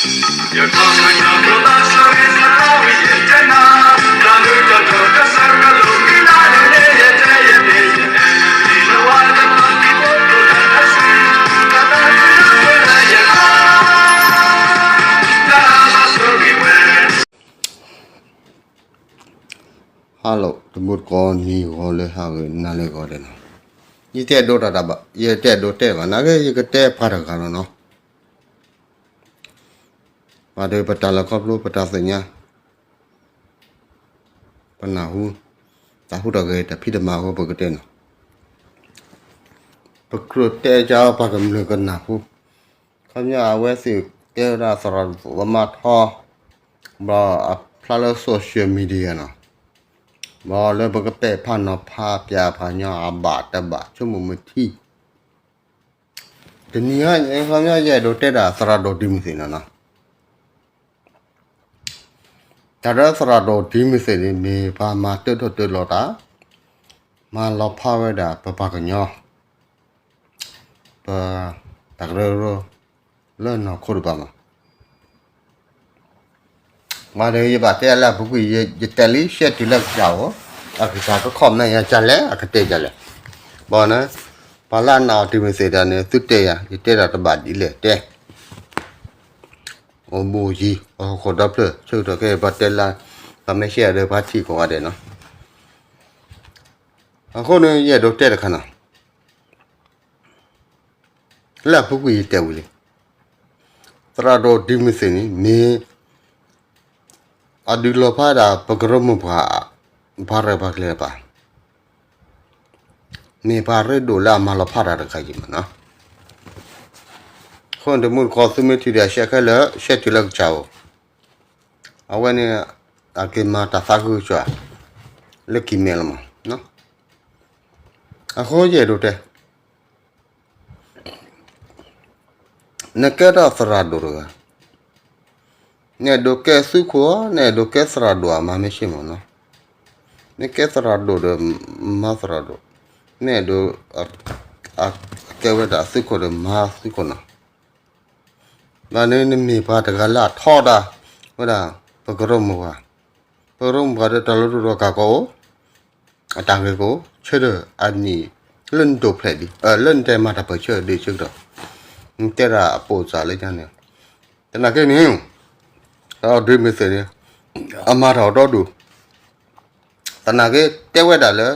Hello တမူတကိး နံၤဂီၤလၢဟါဂ့ၤ နၤလၢဂီၤဒဲးနီၤ, ယတဲဒိတၢ်တဘၣ် ယတဲဒိတဲဘၣ် နာ်က့ ယကတဲပှၤတဂၤလီၤနီၤ. ပှၤဒီးပတၢ်လီၢ်ခီဖျိ ပတၢ်သ့ၣ်ညါ ပနၢ်ဟူ တၢ်ဟူးတၢ်ဂဲၤ တၢ်ဖံးတၢ်မၤအဃိ ပကတဲနီၤ. ပကြၢးတဲကပှၤကမျၢၢ်ကနၢ်ဟူ, ခီပညီအဝဲသ့ၣ်တဲဝဲဒၣ်သရၣ်ဒိၣ်သမါထီ ဘျီအဖျါလၢ social media နီၤ, ဘျီလၢပကပဲာ်ဖးနီၤဖးပၠးဖးညီအဘၣ်တဘၣ် ဆိကမိၣ်မထံ တနံၤအံၤ ခီပညီယအဲၣ်ဒိးတဲဒၣ်သရၣ်ဒိၣ် ဒံမုၢ်သ့ၣ်နီၤနီၤ. တၢ်ဒီးသရၣ်ဒိၣ် ဒံမုၢ်သ့ၣ်န့ၣ် မ့ၢ်ပှၤမၤတၢထီၣ်တၢလီၤတၢ်, မၤလီၤဖးဝဲဒၣ်ပပှၤကညီ ပတၢ်ကရၢကရိ လၢနီၢ်ခိတဖၣ်မး. မ့ၢ်ဒီးယဘၣ်တဲလၢအပူၤကွံာ် ယတဲလံ ရှဲတုၤလၢကစၢ်အိၣ်, အကစၢ်က comment ယၤကလဲၣ် အကတဲကလဲၣ်. ဘၣ်န့ၣ် ပှၤလၢအနာ်အီၤ ဒံမုၢ်သ့ၣ်တဖၣ်န့ၣ် သုတဲယၤ ယတဲဒၣ်တဘၣ်ဒ်လဲၣ်တဲ အိၣ်ဘူးယံၤ အိၣ်ဃိဒီဖျၢၣ် ဆၢကတီၢ်ခဲအံၤ ပှၤတဲလၢ ပှၤမ့ၢ်ရှဲဒီးပှၤထံၣ်ကိးဂၤဒဲးနီၤ. အဃိန့ၣ် ယအဲၣ်ဒိးတဲတခါနီၤ, လၢအပူၤကွံာ်ယတဲဝံၤလံ, သရၣ်ဒိၣ် ဒံမုၢ်သ့ၣ်န့ၣ် မ့ၢ် အဒုးလီၤဖးဒၣ် ပကရၢမိၢ်ပှၢ် ပှၤရဲၣ်ပှၤကျဲၤတဖၣ် မ့ၢ်ပှၤရ့ဒိၣ်လၢအမၤလီၤဖးတၢ်တခါအံၤမးနီၤ. အဃိန့ၣ် တမူတကိး သုမ့ၢ်ထံၣ်ဒီးရှဲခဲလၢာ် ရှဲတုၤလၢကစၢ်အိၣ်, အဝဲန့ၣ် အက့ၤမၤတၢ်သးခုကစီၣ် လၢကံၢ်မဲလီၤမး. အဃိယအဲၣ်ဒိးတဲ နကဲထီၣ်သရၣ်ဒိၣ်တဂၤ, နအဲၣ်ဒိးကဲသုးခိၣ်, နအဲၣ်ဒိးကဲသရၣ်ဒိၣ် အမၤမ့ၢ်ရှ့မးနီၤ, နကဲသရၣ်ဒိၣ်ဒီး မၤသရၣ်ဒိၣ်, နအဲၣ်ဒိး ကဲဝဲဒၣ်သုးခိၣ်ဒီး မၤသုးခိၣ်နီၤ. ဘၣ်န့ၣ် နမ့ၢ်ပှၤတဂၤလၢအထီဒါဝဲဒၣ် ပကရၢမိၢ်ပှၢ်, ပကရၢမိၢ်ပှၢ်ဒီး တၢ်လိၣ်ဒိၣ်ထီၣ်ကးကီအိၣ်, အတၢ်ဂ့ၢ်ကအိၣ်, ဆၢထၢၣ်အနံၣ် လၢနဒိၣ်ဖျဲးဒံး လၢနတဲမၤတၢ်ပၢၢ်ဆၢဒံးဆၢကတီၢ်, နတဲဒၣ်အပိာ်စၢ်လၢညါန့ၣ်, သနာ်က့န့ၣ် အဒ့မ့ၢ်သ့ၣ်န့ၣ် အမၤတၢ်အီၤဒီဒူၣ်, သနာ်က့တဲဝဲဒၣ်လၢ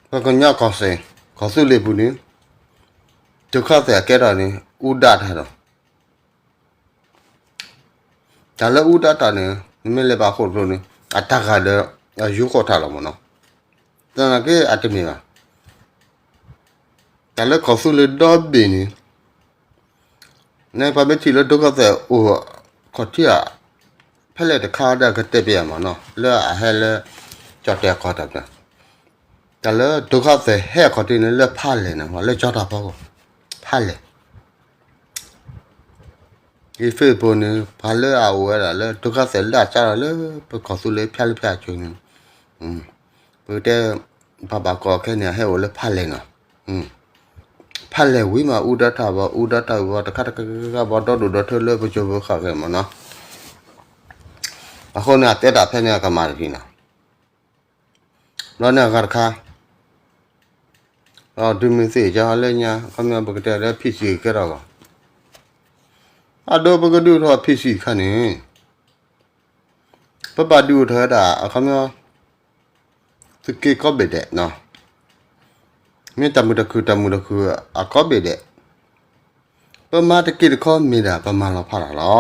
ပကညီကီၢ်စဲၣ် ကီၢ်သူလ့ၤပူၤန့ၣ် ဒုက္ခသည်အကဲထီၣ်န့ၣ် အူဒါတၢ်ဒီး တၢ်လၢအူဒါတၢ်န့ၣ် နမ့ၢ်လဲၤဘၣ်ဃိာ်တဖျိန့ၣ် အတၢ်ဂၤဒီး အယူၤဃီၣ်တၢ်လီၤမးနီၤ. သနာ်က့အတမ့ၢ်ဘၣ်. တၢ်လၢကီၢ်သူလ့ၤဒီဘ့ၣ်န့ၣ် နပှၤမ့ၢ်ထံၣ်လၢ ဒုက္ခသည် အိၣ်ခီၣ်ထံးဧါ, ဖဲလဲၣ်တခါဒီးကတဲပျဲမးနီၤ လၢအဟဲလၢ ကၠီၣ်တဲာ်အခီၣ်တၢ်, တၢ်လၢ ဒုက္ခသည် ဟဲအခီၣ်ထံးန့ၣ် လၢဖးလဲၢ်န့ၣ် လၢကၠီတၢ်ဖီခိၣ် ဖးလဲၢ် အံၤ Facebook န့ၣ် ပှၤလၢအအိၣ်ဝဲဒၣ်လၢ ဒုက္ခသည် လၢအစးထီၣ်လၢ ပကီၢ်သူလ့ၤဖၠါလၢဖၠါအဆိန့ၣ် ပကတဲ ပှၤဘၣ်ကီအီၤခဲန့ၣ် အဟဲအိၣ်လၢဖးလဲၢ်နီၤ. ဖးလဲၢ်ဝံၤမး အူဒါတၢ်ဘၣ် အူဒါတၢ်ဝံၤဘၣ် တခါတခါဘၣ် ဒီဒိၣ်ဒီထၢလၢပစိၤပဃၣ်ဂ့ၤမးနီၤ. အဃိန့ၣ် အတဲတၢ်ဖဲန့ၣ် အကမၣ်တဖံးနီၤ. ဘျီန့ၣ်အဂၤတခါ ဒုးမ့ၢ်သ့ၣ်ကလၢညါ ခီပညီပကတဲလၢ ဖံၣ်စံၣ်ကဲထီၣ်ဂီၢ် အဒိ ပကဒုးအိၣ်ထီၣ်ဖံၣ်စံၣ်ခါန့ၣ် ပဘၣ်ဒုးအိၣ်ထီၣ်ဝဲဒၣ် အခီပညီ သုးက့ကိးဘ့ၣ်ဒဲးနီၤ. မ့ၢ်တၢ်မုာ်တၢ်ခုၣ် တၢ်မုာ်တၢ်ခုၣ်အကိးဘ့ၣ်ဒဲး ပမၤတက့ၢ်တခီမ့ၢ်ဒၣ် ပမၤလီၤဖးတၢ်လီၤ.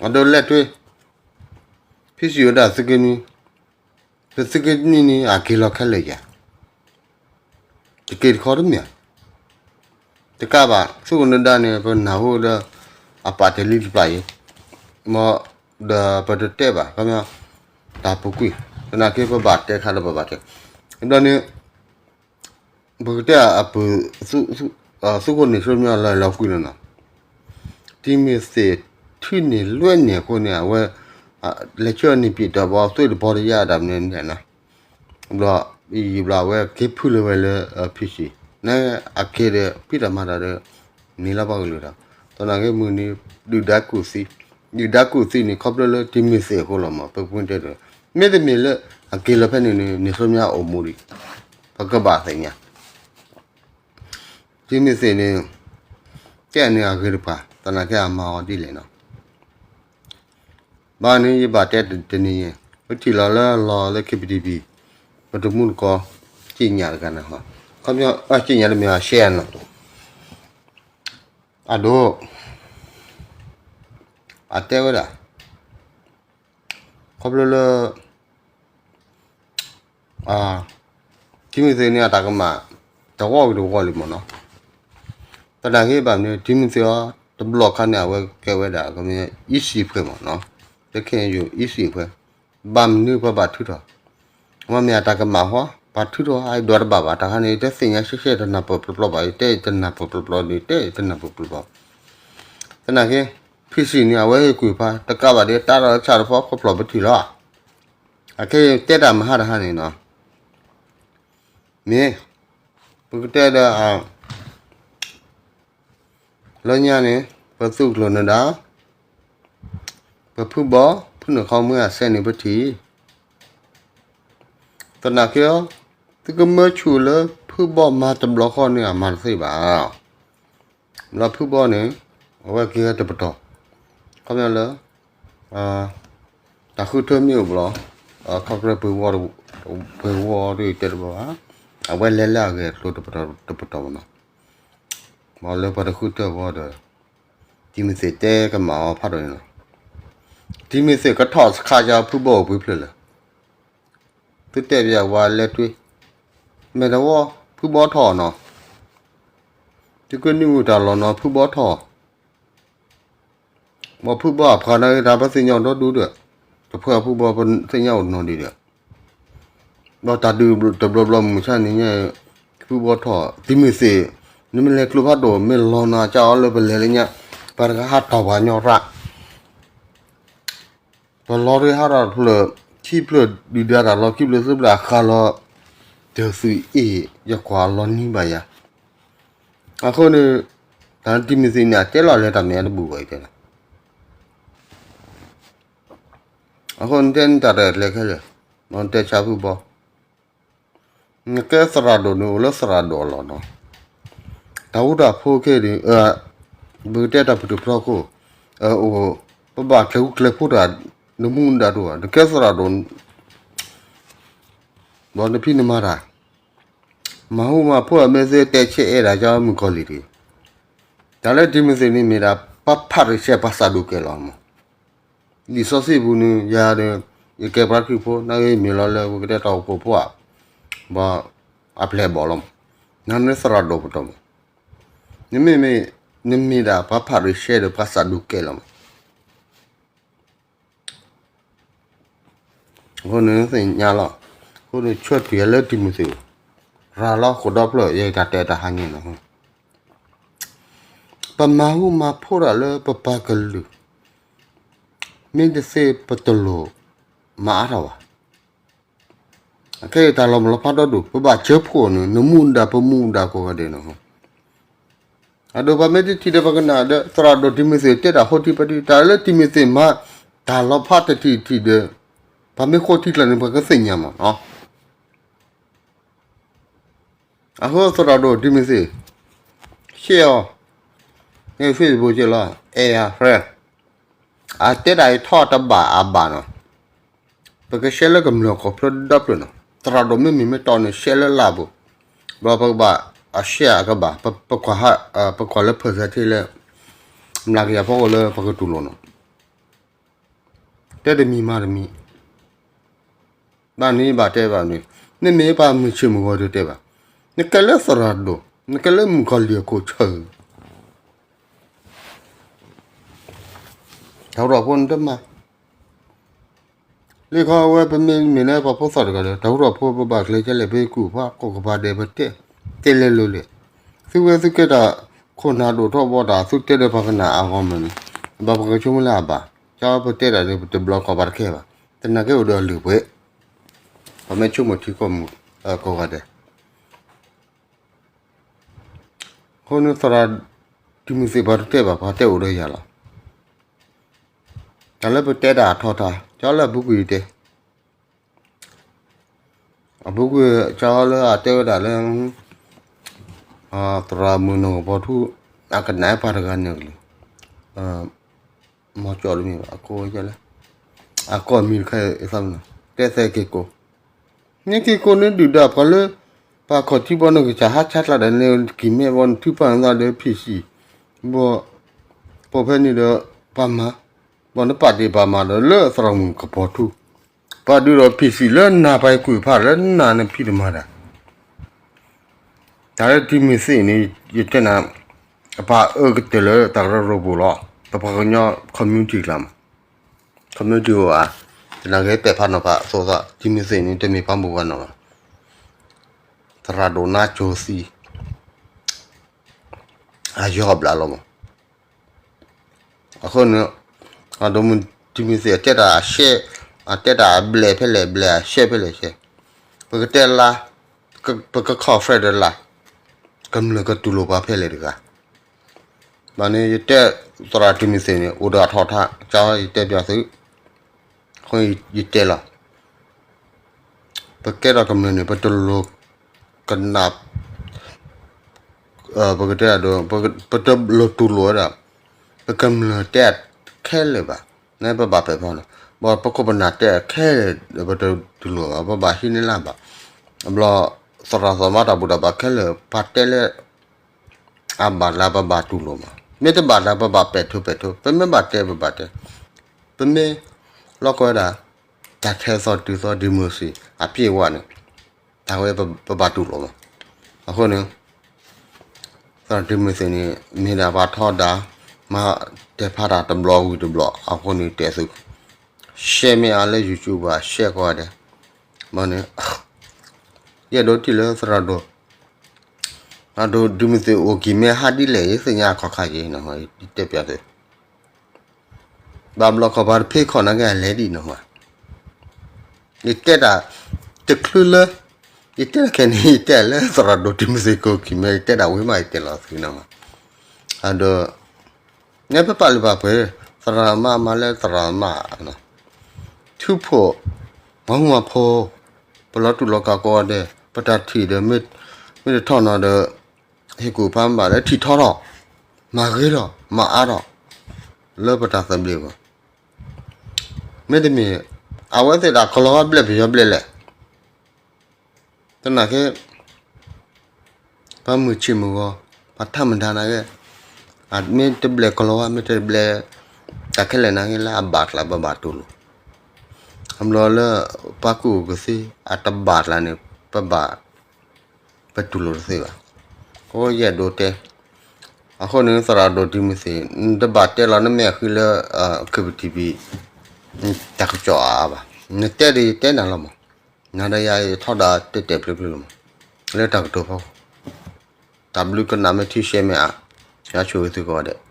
အဒိလဲၣ်တွ့ ဖံစံၣ်ဝဲဒၣ်သုးက့နွံ, ပသုးက့နွံန့ၣ် အက့ၤလီၤခဲလၢာ်ယၤ, တက့ၢ်တခီတမ့ၢ်ဧါ. တကးဘၣ် သုးခိၣ်နၢၤဒါန့ၣ် ပနၢ်ဟူဒီး အပာ်တ့ၢ်လံတပျၢ်အံၤ, မ်ဒီးပတတဲဘၣ် ခီပညီ တၢ်ပူၤကွံာ်, သနာ်က့ပဘၣ်တဲခါဒီးပဘၣ်တဲ, ဒီးန့ၣ် ပကတဲအပူၤ သုးခိၣ်န့ၣ် ဆူမဲာ်ညါလီၤလီၤကွံာ်လီၤနီၤ, တံၤမ့ၢ်သ့ၣ်ထံၣ်န့ၢ်လွဲၢ်န့ၣ်အဃိန့ၣ် အဝဲ လဲၤဆှၢန့ၢ်ပံၣ်တီၢ်ဘီ သွံၣ်တဘီတယါဒၣ်မနုၤန့ၣ်နီၤ, ဘျီ ယံာ်ဘျီအဝဲက့ၤဖုလၢဝဲလၢ ဖံစံၣ် နအက့ၤဒီး ဖံးတၢ်မၤတၢ်ဒီး မ့ၢ်လၢပှၤကလုာ်ဒီး သနာ်က့မုၢ်နံၤ ဒုၣ်ဒါကူၣ်သံ, ဒုၣ်ဒါကူၣ်သံန့ၣ် ခီဖျိလၢတံၤမုၢ်သ့ၣ်အဃိလီၤမး, ပကွၢ်တဲဒီး မ့တမ့ၢ်လၢ အက့ၤလီၤဖဲန့ၣ်န့ၣ် န့ၣ်ဆူညါအိၣ်မူဒံး, ပကဘၣ်သ့ၣ်ညါ တံၤမုၢ်သ့ၣ်န့ၣ် ကဲန့ၣ်အဂ့ၤတပှၤ သနာ်က့အမၤအီၤဒ်လဲၣ်နီၤ. ဘၣ်န့ၣ်ယဘၣ်တဲတနံၤညါ, ပထံၣ်လီၤလၢအလီၤလၢ ခ့ပတံပံၤ, ပတမူတကိး က့ညၣ်တဂၤန့ၣ်, ခီပညီ က့ညၣ်တမ့ၢ်အရှဲနီၤ, အဒိ အတဲဝဲဒၣ် ခီဖျိလၢ တံၤမုၢ်သ့ၣ်န့ၣ် အတၢ်ကမၣ် တဝီဂ့ၤတဝီလံမ့ၢ်နီၤ. သနာ်က့ဘၣ်မနုၤ တံၤမုၢ်သ့ၣ်အီၤ တဘျီခါန့ၣ် အဝဲကဲဝဲဒၣ် အံၣ်စံၣ်ဖှဲးမ့ၢ်နီၤ, တခ့ယိၣ် အံၣ်စံၣ်ဖှဲး, ဘၣ်မနုၤပှၤဘၣ်ထုးထီၣ်, မ့မ့ၢ်အတၢ်ကမၣ်ဟီ ပှၤထုးထီၣ်အဒွးတဘၣ်ဘၣ်, တၢ်ခါန့ၣ် တသ့ၣ်ညါရှဲရှဲ တနၢ်ပၢၢ်ပျီပျီဘၣ်, တဲတနၢ်ပၢၢ်ပျီပျီန့ၣ် တဲတနၢ်ပၢၢ်ပျီပျီ. သနာ်က့ ဖံစံၣ်န့ၣ် အဝဲဟ့ၣ်ကွံာ်ဖး တကးဘၣ်ဒီး တၢ်ဒီးဆၣ်တဖီ ခီဖျိပထံၣ်လီၤ. အခဲအံၤတဲတၢ်မဟါတဟါန့ၣ်နီၤ, မ့ၢ် ပကတဲဒီး လၢညါန့ၣ် ပသူၣ်ကျိၤနၢၤဒါ, ပဖုဘီ ဖုနုာ်ခီမ့ၢ်အစဲန့ၣ်ပထံၣ်, သနာ်က့ သုကမၢဆူၣ်လၢဖုဘီမၤတဘျီဃီန့ၣ် အမၤတသ့ဘၣ်. လၢဖုဘီန့ၣ် အဝဲက့ၤတပတီၢ်, ခီပညီလၢ တၢ်ဃုထၢမ့ၢ်အိၣ်ဘျီ, ခီဖျိပှ့ၤဝီ, ပှ့ၤဝီဒ်တဲတဘျီဘၣ်, အဝဲလဲၤလၢအဂ့ၢ်အကျိၤတပတီၢ်တပတီၢ်မ့ၢ်နီၤ. မ်လၢပှၤတဃုထၢဝီဒီး တံၤမုၢ်သ့ၣ်တဲကမၣ်အီၤဖးဒိၣ်န့ၣ်လီၤ. တံၤမုၢ်သ့ၣ်ကထီၣ်စခါယါဖုဘီအိၣ်ပှဲၤဖျၢၣ်လၢ သုတဲဘၣ်ဝဲလဲၤတွ့, မ့ၢ်တဝီ ဖုဘီထီၣ်နီၤ, သုကနံၣ်မုၢ်တၢ်လီၢ်နီၤ ဖုဘီထီၣ် ဘီဖုဘီအဖှၤန့ၣ် တၢ်ပသ့ၣ်ညါဒီဒူၣ်ဒီး, တဖှၤဖုဘီပသ့ၣ်ညါအိၣ်နီၤဒံးဒီး, ဒီးတၢ်ဒုးတဘျီဘျီမုၢ်ဆါန့ၣ်ညါ, ဖုဘီထီၣ် တံၤမုၢ်သ့ၣ်, နမ့ၢ်လဲၤကျိဖးဒိၣ် မ့ၢ်လီၤနၤကၢ်အီၤလၢပလဲၤလၢညါ, ပှၤတဂၤဟးတီၢ်ပှၤညီရၣ် ပလီၤရ့ဟးထီၣ်တဖျၢၣ်, ခံဖျၢၣ်ဒုၣ်ဒါတၢ်လီၤခံဖျၢၣ်သၢဖျၢၣ်အဃၢၤလီၤ, တၢ်သုးအ့ၣ် ယကွၢ်လီၤနံၤဘၣ်ယၤ, အဃိန့ၣ် တၢ်တံၤမုၢ်သ့ၣ်န့ၣ် အတဲလီၤလဲၤတၢ်မဲာ်တဘူၣ်ဘၣ်အံၤတဲလီၤ, အဃိနတဲနတၢ်ရဲၣ်ကျဲၤခဲလၢာ်, နတဲဆါဖုဘီ နကဲသရၣ်ဒိၣ်န့ၣ် အိၣ်လၢသရၣ်ဒိၣ်အလီၢ်နီၤ, တၢ်ဃူတၢ်ဖိးခဲဒၣ်, ပကတဲတၢ်ပတုာ်ဖျီခိၣ်, အိၣ်, ပဘၣ်ကျဲၤဃူကျဲၤဖိးတၢ်, နမူနဒါတအိၣ်ဘၣ် နကဲသရၣ်ဒိၣ်, ဘီနဖံးနမၤတၢ်, မၤဟူမၤဖိးအမဲာ်သ့တဲဆဲးအဲၣ်ဒၣ်ကၠီမုၣ်ကီၤလံၢ်တဂ့ၤ, တၢ်လၢတံၤမုၢ်သ့ၣ်န့ၣ်မ့ၢ်ဒၣ် ပှၤဖၤရံၤၡဲ ပှၤစးဒူးကဲလီၤမး လံာ်စီဆှံပူၤန့ၣ် ယၤဒီး ယကဲပှၤခရံာ်ဖိ နာ်က့မ့ၢ်လီၤလၢ ပကတဲတၢ်အိၣ်ဖှိၣ်ဖိဧါ, ဘၣ်အပျဲၢ်အဘီၣ်လီၤမး, နၤန့ၣ်သရၣ်ဒိၣ်ပတီၢ်မး, နမ့ၢ်မ့ၢ်, နမ့ၢ်ဒၣ်ပှၤဖၤရံၤၡဲဒီးပှၤစးဒူးကဲလီၤမး. အဃိန့ၣ်သ့ၣ်ညါလီၤ, အဃိန့ၣ်ဆၢတဲာ်လၢတံၤမုၢ်သ့ၣ်, ရၤလီၤဃိာ်ဒီဖျၢၣ် ယတၢ်တဲတၢ်ဟါညါန့ၣ် ပမၤဟူမၤဖိးတၢ်လၢပပှၤကလုာ်, မ့ၢ်တသ့ပတလိၣ်မၤအါထီၣ်ဘၣ်. အခဲအံၤတၢ်လီၤမုၢ်လီၤဖးဒီဒိၣ် ပဘၣ်စၢဖှိၣ်န့ၣ် နမူဒါပမူဒါကိးဂၤဒဲးန့ၣ်, အဒိ ပမ့ၢ်တထံၣ်ဒီးပကနၣ်ဒီး သရၣ်ဒိၣ်တံၤမုၢ်သ့ၣ်တဲတၢ်ဟီၣ်ထံးပှၢ်ထံး တၢ်လၢတံၤမုၢ်သ့ၣ်မၤ တၢ်လီၤဖးတထံၣ်ထံၣ်ဒီး ပမ့ၢ်ဃိထံကျၢၢ်န့ၣ် ပှၤကသ့ၣ်ညါမးနီၤ. အဃိသရၣ်ဒိၣ်တံၤမုၢ်သ့ၣ် ရှဲအီၤ, န့ၣ် Facebook က့လီၤ အဲၣ်ယၤ friend, အတဲတၢ်အံၤထီၣ်တဘၣ်အဘၣ်နီၤ, ပကရှဲလၢကမျၢၢ်ကီၢ်ဖျၢၣ်ဒီဖျၢၣ်နီၤ, သရၣ်ဒိၣ်မ့ၢ်မ့ၢ်မ့ၢ်တီန့ၣ် ရှဲလၢလၢ်ပူၤ, ဒီးပကဘၣ်အရှဲအကဘၣ်, ပကွၢ်လၢ percentage လၢ မျးကယၤဖီခိၣ်လၢပကတူၢ်လိာ်နီၤ. တဲတမံၤမၤတမံၤ, ဘၣ်န့ၣ်ဘၣ်တဲဘၣ်န့ၣ်, နမ့ၢ်ပှၤမုၢ်ဆ့ၣ်မုၢ်ဂီၤတတဲဘၣ်, နကဲလၢသရၣ်ဒိၣ်, နကဲလၢမုၣ်ကီၤလံၢ်အခိၣ်ဆၢ, တၢ်ကရၢဖိနတမၤ လၢခီဝဲပမ့ၢ်မ့ၢ်လၢပှၤဖိသၣ်တဂၤဒီး တၢ်ဟူထီၣ်ဖိပဘၣ်ကျဲၤကလဲၣ် ပကူၣ်ဖးကိးကပၤဒဲး ပတဲ, တဲလဲၤလိၤလဲၣ်, သုဝဲသုကဲတၢ်ခိၣ်နၢ်ဒိၣ်ထီၣ်ဘီတၢ် သုတဲဒီးပှၤကနၣ်အဂီၢ်မ့ၢ်န့ၣ်, ဘၣ်ပကဆိကမိၣ်လၢအဘၣ်, ကၠီပတဲတၢ်န့ၣ် ပတဘျီကီၢ်ပှၤတခဲဘၣ်, တနာ်က့အိၣ်ဒီးအလုၢ်အပှ့ၤ, ပမ့ၢ်ဆိကမိၣ်ထံကီၢ်မုၢ်ကိးဂၤဒဲး အဃိန့ၣ်သရၣ် တံၤမသ့းပှၤတတဲဘၣ် ပှၤတဲအိၣ်ဒီးယၤလီၤ. တၢ်လၢပတဲတၢ်အထီတၢ် ကၠီလၢအပူၤကွံာ်တဲ အပူၤကွံာ်ကၠီလၢအတဲဝဲဒၣ်လၢ သရၣ်မုၣ်နီၢ်ကပီၤထူ အကနၣ်ပှၤတဂၤန့ၣ်ကလံၤ မီၤကၠီတမ့ၢ်ဘၣ် အကိးဝဲလၢ အကိးမံၤတခါအသးမနီၤ တဲသဲက့ၤကိး န့ၣ်က့ၤကိးန့ၣ်ဒုၣ်ဒါပှၤလၢ ပှၤခီၣ်ထံးဘီန့ၣ်ကစၢ်ဟးဆါကျါဒီးန့ၣ် ကံၢ်မဲဘီန့ၣ် ထုပၢ်နသးဒီး ဖံးစံၣ် ဘီ ပိာ်ဖဲန့ၣ်ဒီး ပှၤမၤ ဘီန့ၣ်ပာ်တ့ၢ်ပှၤမၤဒီးလၢသရၣ်မုၣ်ကပီၤထူ ပှၤဒုးဒီးဖံးစံၣ်လၢနၤ ပှၤကွံာ်ဖးလၢနၤန့ၣ်ဖံးတမၤဒၣ် တၢ်လၢတံၤမသ့းန့ၣ် ယတဲနၤ အပှၤအၢကတၢၢ်လၢတၢ်ကရၢကရိပူၤလီၤ. ပပှၤကညီ community ကျါမး community အိၣ်ဧါ တနာ်က့ပဲာ်ဖးနီၤဖးအသိးသး တံၤမသ့းန့ၣ် တမ့ၢ်ပှၤမုၢ်ပှၤနီၢ်ဘၣ် သရၣ်ဒိၣ်နါစိၤသံ အယီၤဘျးလီၤမး အဃိန့ၣ် အဒိၣ်မုၢ်တံၤမသ့း အတဲတၢ်အရှဲ အတဲတၢ်အဘျဲၣ်ဖဲလဲၣ်ဘျဲၣ် အရှဲဖဲလဲၣ်ရှဲ ပကတဲလါ ပကခီၣ်ဖရဲးဒီးလါ ကမျၢၢ်ကတူၢ်လိာ်ပှၤဖဲလဲၣ်တဂၤ ဘၣ်န့ၣ် ယတဲသရၣ်တံၤမသ့းန့ၣ် အိၣ်ဒီးအထီၣ်ထါ ကၠီယတဲပၠးသု အဃိယတဲလီၤ ပကဲထီၣ်ကမျၢၢ်န့ၣ် ပတလိၣ်ကနၣ် ပကတဲဒ် ပတလိၣ်တူၢ်လိာ်ဝဲဒၣ် ပကမျၢၢ်တဲခဲလၢာ်ဘၣ် န့ၣ်ပဘၣ်ပဲာ်ဖီနီၤ ဘၣ်ပခိၣ်ပနၢ်တဲခဲလၢာ် ပတတူၢ်လိာ်ဘၣ် ပဘၣ်ဟံးန့ၢ်လၢ်ဘၣ် အဘျီ သရၣ်သီမါတၢ်ဘူၣ်တၢ်ဘါခဲလၢာ် ပှၤတဲလၢ အဘၣ်လၢပဘၣ်တူၢ်လိာ်မး မ့ၢ်တဘၣ်လၢပဘၣ်ပဲာ်ထူပဲာ်ထူ ပမ့ၢ်ဘၣ်တဲပဘၣ်တဲ ပမ့ၢ် လီၢ်ကဝဲဒၣ် တၢ်ခဲသီတုၤသီ democracy အပြည့်အဝန့ၣ် တၢ်ဝဲပဘၣ်တူၢ်လိာ်မး အဃိန့ၣ် သရၣ်တံၤမသ့းန့ၣ် မ့ၢ်ဒၣ်ပှၤထီဒါ မၤတဲဖျါတၢ်တဘျီဝံၤတဘျီ အဃိန့ၣ်တဲသု ရှဲမ့ၢ်အါလၢ YouTube ဘၣ် ရှဲကိးဂၤဒဲး မ့ၢ်န့ၣ် ယအဲၣ်ဒိးထံၣ်လၢသရၣ်ဒိၣ် အဒိၣ်တံၤမသ့းအိၣ်ကံၢ်မဲဟးဒ်လဲၣ် ယသ့ၣ်ညါအခီၣ်ခါယံၤနီၤ ယတဲပၠးသု ဘၣ်ဘျီခီၣ်ပှၤတဖ့ခီၣ်နာ်က့အလဲၤဒံးနီၤမး ယတဲတၢ် တချုးလၢ ယတဲတၢ်ခဲန့ၣ် ယတဲလၢသရၣ်ဒိၣ်တံၤမသ့းကအိၣ်ကံၢ်မဲ ယတဲဒၣ်ဝံၤမး ယတဲလီၤသုနီၤမး အဒိ နဲပပာ်လုၢ်ပာ်ပှ့ၤ သရၣ်မါမၤလၢသရၣ်မါ ထူဖိ မၤမူမၤဖိ ပလီၤတူာ်လီၤကာ်ကိးဂၤဒဲး ပတၢ်ထံၣ်ဒီး မ့ၢ်တထီၣ်နီၤဒီး ဟ့ၣ်ကူၣ်ဖးမၤလၢထံၣ်ထီထီၣ် မၤဂ့ၤထီၣ် မၤအါထီၣ် လၢပတၢ်သဘျ့ဘၣ် မ့တမ့ၢ် အဝဲသ့ၣ်ဒၣ်ကလီၤဝါဘျဲၣ်ပယီၤဘျဲၣ်လဲၣ် သနာ်က့ ပှၤမုၢ်ဆ့ၣ်မုၢ်ဂီၤ ပှၤထါမတၤနာ်က့ မ့ၢ်တဘျဲၣ်ကလီၤဝါ မ့ၢ်တဘျဲၣ် တၢ်ခဲလၢာ်နာ်က့လၢအဘၣ်ကျါ ပဘၣ်တူၢ်လိာ် အဘျီလၢ ပှၤကူၣ်အိၣ်ကသ့ အတဘၣ်ကျါန့ၣ် ပဘၣ် ပတူၢ်လိာ်တသ့ဘၣ် အဃိယအဲၣ်ဒိးတဲ အဃိန့ၣ် သရၣ်ဒိၣ်တံၤမသ့း နတဘၣ်တဲလီၤနမဲာ်ဃံလၢ KBTV တၢ်ကစီၣ်အါအါဘၣ် နတဲဒီးယတဲနၤလီၤမး နၤဒီးယၤယထီဒါတဲာ်တဲာ်ဖျုးဖျုးလီၤမး လၢတၢ်ကတိၤဖီခိၣ် တၢ်ဘျုးကနၣ်မ့ၢ်ထံရှဲမ့ၢ်အါ ယဆိၣ်ဂ့ၤသုကိးဂၤဒဲး